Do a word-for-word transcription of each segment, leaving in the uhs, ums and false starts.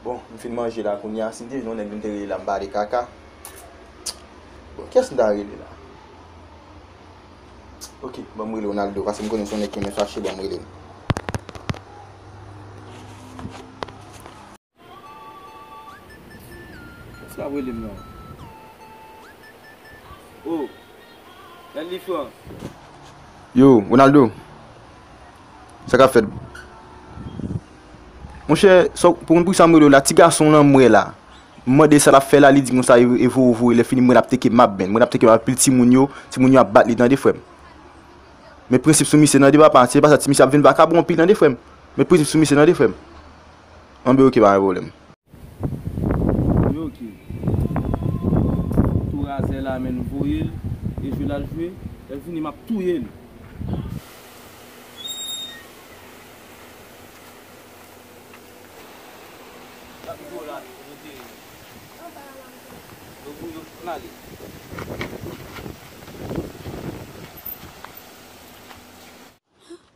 Bon, m fin manje la kounye a, si m te jwenn yon nèg vin te rele la, m pale kaka. Bon, kiyès m ta rele la? Ok, ban m rele Ronaldo, paske m konnen se yon nèg ki renmen fache, ban m rele l. Sa rele m nan. Oh, Gad li fran. Yo, Ronaldo. Sa k ap fèt? Monchè, sa, pou konn poukisa m rele w la, ti gason w lan m wè la. M mande sa l ap fè la, li di konsa, e, e voye, voye, lè fini, mwen l ap teke m ap benn. Mwen l ap teke m ap pil timoun yo, timoun yo ap bat li, tande frè m. Men prensip sou misye, tande papa, se pa sa, ti misye ap vin vakabon anpil, tande frè m. Men prensip sou misye, tande frè m. Anben, ok, pa gen pwoblèm. Yo, ok. Tou razè la, men voye l, e jwe l al jwe. Lè l fini, m ap touye l.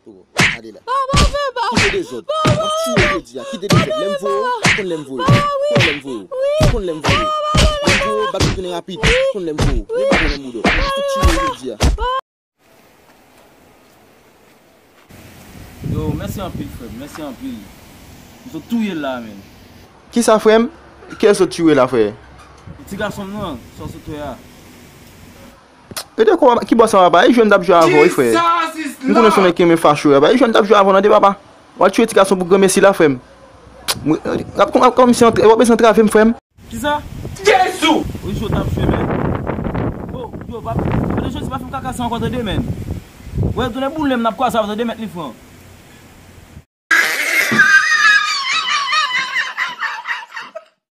Poko. Gade la. Kite dezòd. M ap tiye w jodi a. Kite dezòd. Lè m voye w, ou konn lè m voye w. Ou konn lè m voye w. Ou konn lè m voye w. Lè m voye w, bak yo tounen rapid. Ou konn lè m voye w. Men bak mwen nan bouda w. M ap fout tiye w jodi a. Yo, mèsi anpil, frè m. Mèsi anpil. M sot touye l la, menm. Kisa, frè m? Kiyès sot tiye w la, frè? Ti gason m nan, sa w sot wè a. Rete kwa, ki bò sa papa? E jwè m t ap jwe avè w, wi, frè. M konnen se yon nèg ki renmen fache w, papa. E jwè m t ap jwe avè w, tande papa. W al tiye ti gason pou granmesi la, frè m. Mwen, w ap, w ap kòmanse antre, w ap bezwen antrave m, frè m. Kisa? Jezi! Wi, jwè w t ap jwe, men. Oh, yo, pa, pa de jodi, pa fè m kaka sa ankò, tande, men. Wè, tounen boule m, n ap kwaze avè w, tande, mèt li fran.